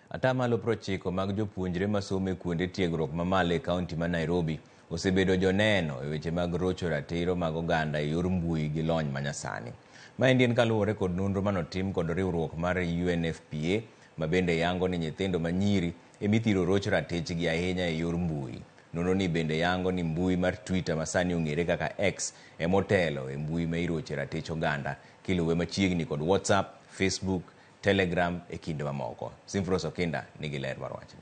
Atamalo 90 mag jopuonjre masomo e kuonde tiegruok mamalo e kaunti ma Nairobi osebedo joneno e weche mag rocho ratiro mag oganda e yor mbui gi lony manyasani. Maendi en kaluwore kod nonro manotim kod riwruok mar UNFPA ma bende yango ni nyithindo manyiri emithiro roch ratichgi ahinya e yor mbui. Nonro ni bende yango ni mbui mar Twitter masani ong'ere kaka X emotelo e mbui ma iroche ratich oganda kiluwe machiegni kod WhatsApp, Facebook, Telegram e kind mamoko. Simfros Okinda nigi ler mar wachni.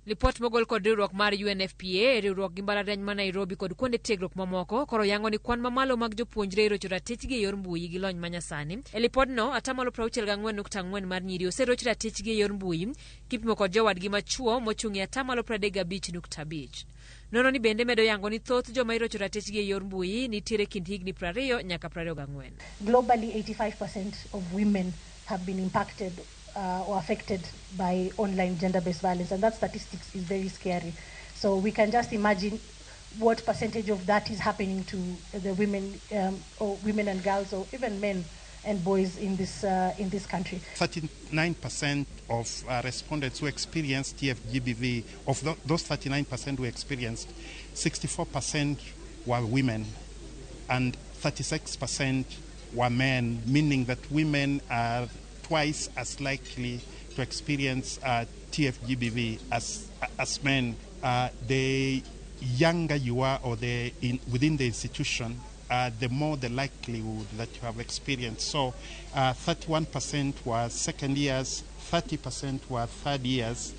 Lipot mogol kod riwruok mar UNFPA e riwruok gi mbalariany ma Nairobi kod kuonde tiegruok mamoko koro yango ni kwan mamalo mag jopuonjre irocho ratichgi e yor mbui gi lony manyasani. E lipodno, atamalo 64.4 mar nyiri oseroch ratichgi e yor mbui kipimo kod jowadgi machuo mochung' e atamalo 35.5. Nonro ni bende medo yango ni thoth joma irocho ratichgi e yor mbui nitiere kind higni 20 nyaka 24. Globally, 85% of women have been impacted or affected by online gender-based violence, and that statistics is very scary. So we can just imagine what percentage of that is happening to the women, or women and girls, or even men and boys in this country. 39% of respondents who experienced TFGBV, of those 39% who experienced, 64% were women and 36% were men, meaning that women are twice as likely to experience TFGBV as men. The younger you are or within the institution, the more the likelihood that you have experienced. So 31% were second years, 30% were third years,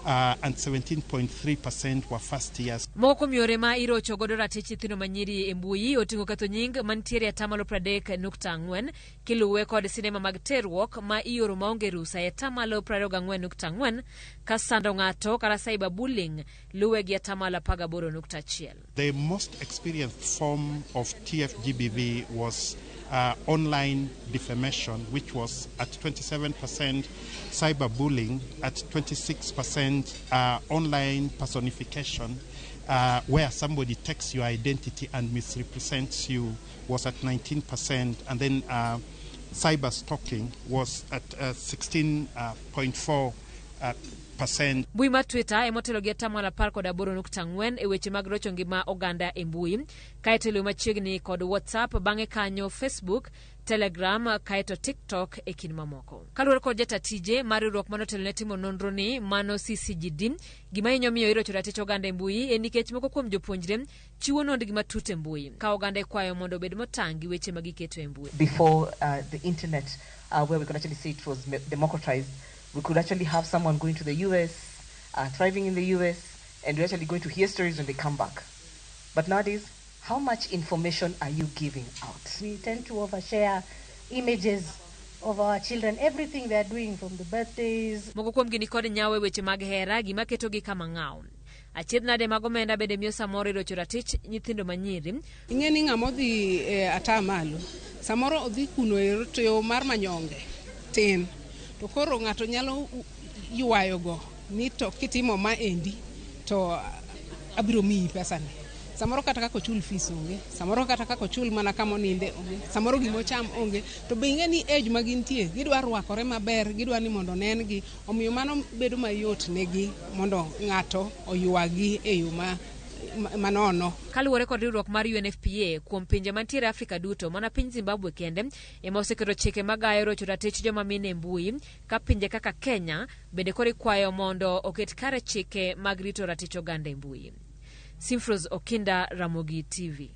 and 17.3% were first years. Moko kuom yore ma irocho godo ratich nyithindo manyiri e mbui oting'o ketho nying mantiere atamalo 30.4 kiluwe kod sinema mag terruok ma ioro maonge rusa e atamalo 24.4 ka sando ng'ato kata cyberbullying luwe gi atamalo 18.1. The most experienced form of TFGBV was online defamation, which was at 27%, cyberbullying at 26%, online personification, where somebody takes your identity and misrepresents you, was at 19%, and then cyber stalking was at 16.4 percent. Mbui mar Twitter emotelo gi atamalo 18.4 e weche mag rocho ngima oganda e mbui, kaeto iluwe machiegni kod WhatsApp, bang'e kanyo Facebook, Telegram, kaeto TikTok e kind mamoko. Kaluwore kod jata tije mar riwruok manotelo ne timo nonro ni mano CCGD, gima hinyo miyo irocho ratich oganda e mbui en nikech moko kuom jopuonjre chiwo nondgi matut e mbui ka oganda ikwayo mondo obed motang' gi weche ma giketo e mbui. Before the internet, where we could actually say it was democratized, we could actually have someone going to the US, thriving in the US, and we're actually going to hear stories when they come back. But nowadays, how much information are you giving out? We tend to overshare images of our children, everything they are doing from the birthdays. Moko kuomgi ni kod nyawo e weche mag hera gima ketogi kama ng'aw. Achiedh nade mag omenda bende miyo samoro irocho ratich nyithindo manyiri. Ing'e ni ng'ama odhi e ata malo samoro odhi kuno ero to yo mar manyonge tin to koro ng'ato nyalo ywayogo ni to kitimo ma endi to abiro miyi pesani. Samoro kata kaka ochul fees onge, samoro kata kaka ochul mana kama oninde onge, samoro gimocham onge. To be ing'e ni age ma gintie gidwa rwakore maber, gidwa ni mondo onen gi, omiyo mano bedo mayot negi mondo ng'ato oywagi e yo ma manono. Kaluwore kod riwruok mar UNFPA kuom pinje mantiere Afrika duto, mana piny Zimbabwe kende ema oseketo chike magayo rocho ratich joma mine e mbui, ka pinje kaka Kenya bende koro ikwayo mondo oket kare chike mag rito ratich oganda e mbui. Simfros Okinda, Ramogi TV.